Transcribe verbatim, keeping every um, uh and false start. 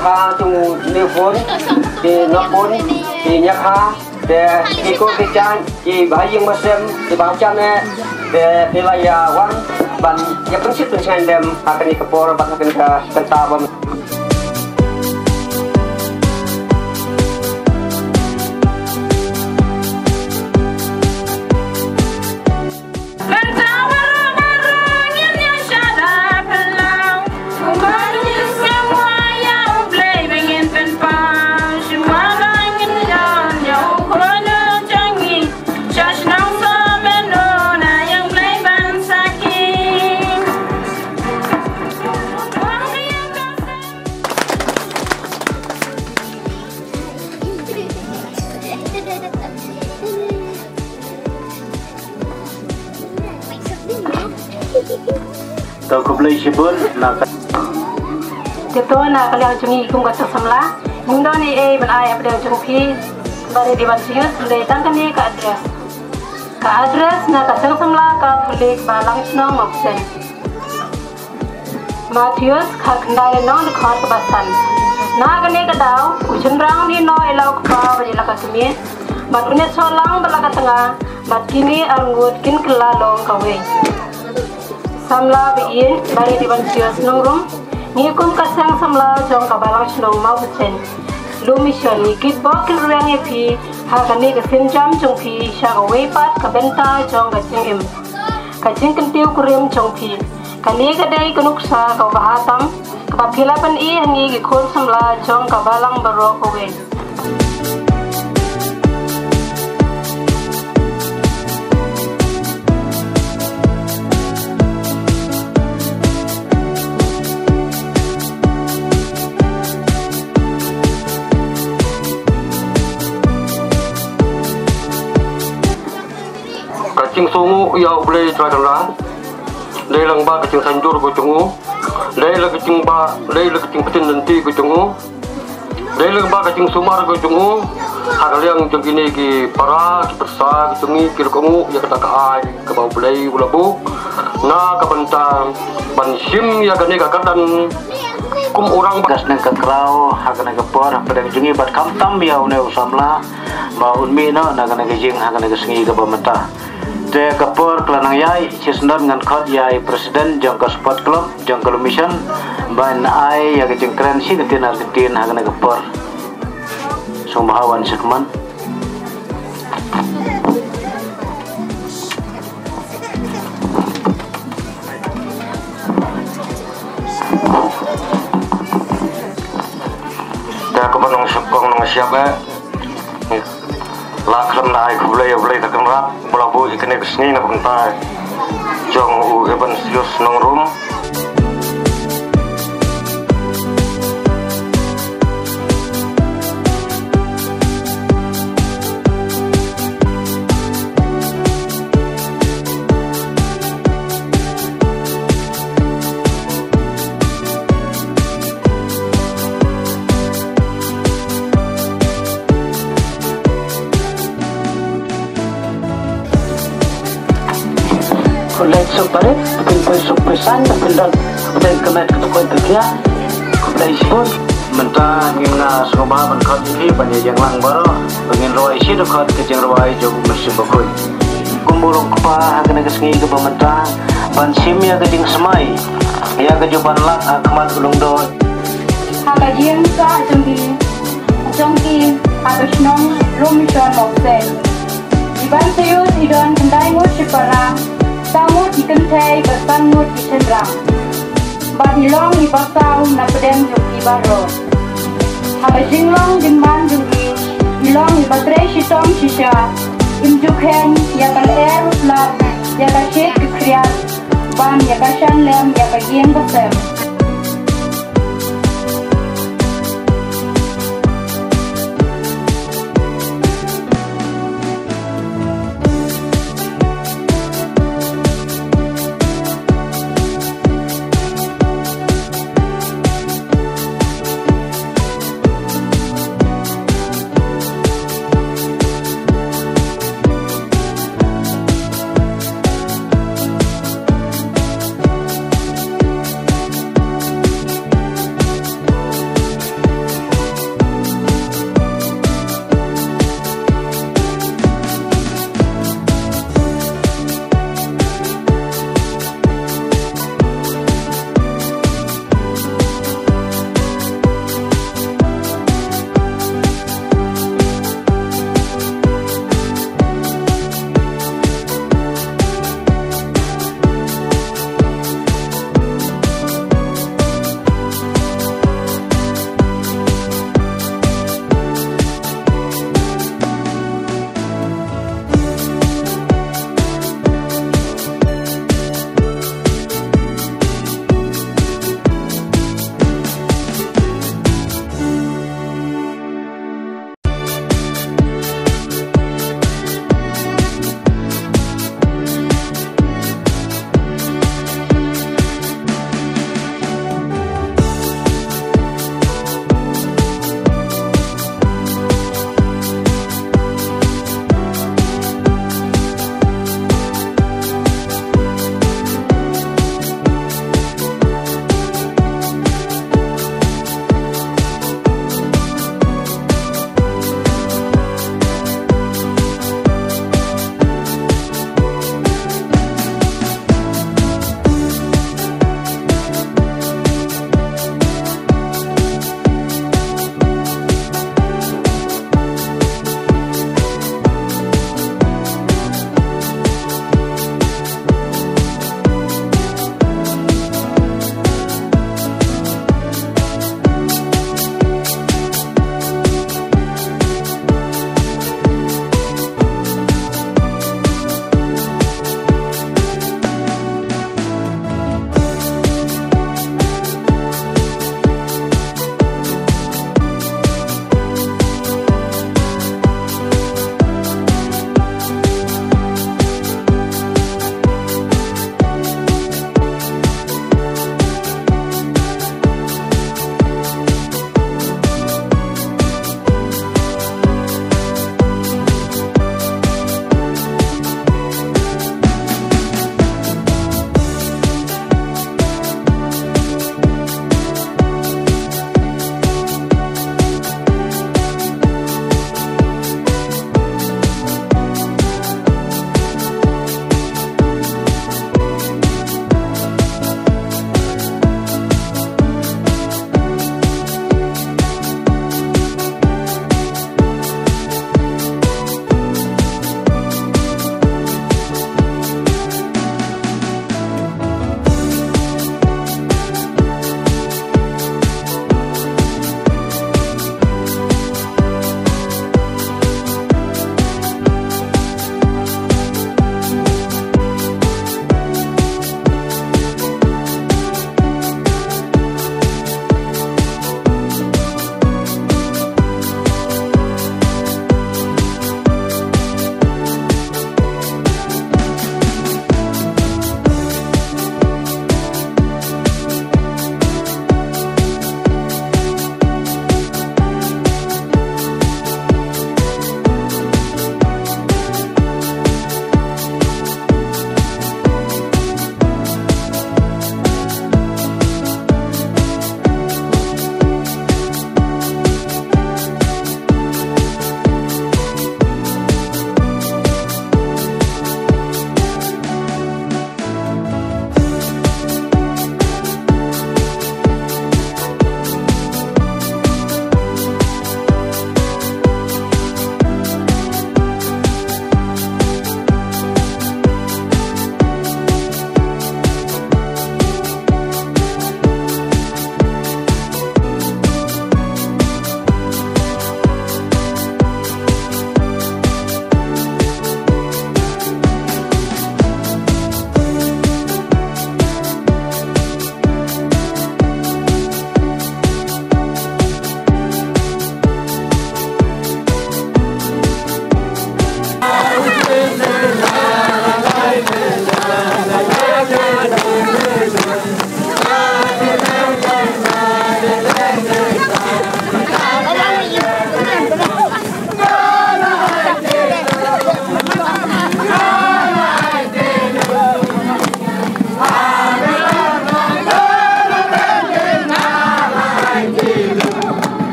Ha tu ni pun, ki nokpun, ki nyakha, te ki ko ki chan, ki ba ïing ba sem, ki ba chan eh, te phi la ïa wan, ban ïa pynshit pynshai lem, ha kane ka por, ban ha kane ka kynta bam. To khublei shibun na ka. Te to na ka liang jong ngi kum ka seng samla. Ngi don ei ei ban ai ha pdeng jong phi. Ba dei ban sngewthuh dei tang kane ka address. Ka address na ka seng samla Katholik Balang Shnong Mawbseiñ. Mathaios khatkhyndai lynnong dkhot kaba san. Na kane ka daw, u shynrang un ïehnoh ïa la u kpa bad ïa la ka kmie, bad un ïasoh lang bad la ka tnga, bad kine arngut kin kylla long kawei. Samla ba ïeit, Bari Dibansios Nongrum, ngi kum ka seng samla jong ka Balang Shnong Mawbseiñ, Lum Mission, ngi kitbok kitrwiang ïa phi ha kane ka sienjam jong phi sha kawei pat ka bynta jong ka jingim, ka jingkyntiew kurim jong phi. Kane ka dei ka nuksa kaba bha tam kaba phi la pyni ha ngi ki khun samla jong ka balang baroh kawei. Ka jingsngewnguh ïa U Blei Trai Kynrad. Dei lang ba ka jingsngewjur ka jong u. Dei la ka jingba, dei la ka jingpyntip ka jong u. Dei lang ba ka jingsumar ka jong u. Ha ka liang jong kine ki para ki pyrsa ka jong ngi ki la kohnguh ïa kata ka aiñ kaba U Blei u la buh na ka bynta ban shim ïa kane ka kyrdan kum u rangbah. Ka sneng ka kraw ha kane ka por ha pdeng jong ngi bad khamtam ïa une u samla ba un mih noh na kane ka ïing ha kane ka sngi kaba mynta. Te ka por ka la nang ïaid, shisien ngan khot ïa i president jong ka sport club jong ka Lum Mission ban ai ïa ka jingkren shi kyntien ar kyntien ha kane ka por. Sngewbha wan sha khmat. Te kumba nongshong nongshong eh. La khlem da ai khublei ïa U Blei Trai Kynrad ba la buh ïa kane ka sngi na ka bynta jong u Evansius Nongrum. Khublei suk parit, phin poi suk phin saiñ, phin don pdeng ka met ka tkoi ka kiad. Khublei shibun. Mynta ngin nga sngewbha ban khot ïa phi ban ïa ïeng lang baroh ba ngin rwai shi dkhot ka jingrwai jong u Mynsiem Bakhuid. Kum u long kpa ha kane ka sngi kaba mynta ban shim ïa ka jingsmai ïa ka juh ban lak ha khmat u Lyngdoh. Ha ka jingsah jong ki, jong ki ha ka shnong Lum Mission Mawbseiñ. I Ban Sius i don khyndai ngut shipara, saw ngut ki kynthei bad san ngut ki shynrang. Bad i long i ba saw na pdeng jong ki baroh. Ha ka jinglong jingman jong ki, i long i ba trei shitom shisha, im ju kheiñ ïa ka lyer u slap, ïa ka shit ka khriat, bad ïa ka shan lem ïa ka ïing ka sem.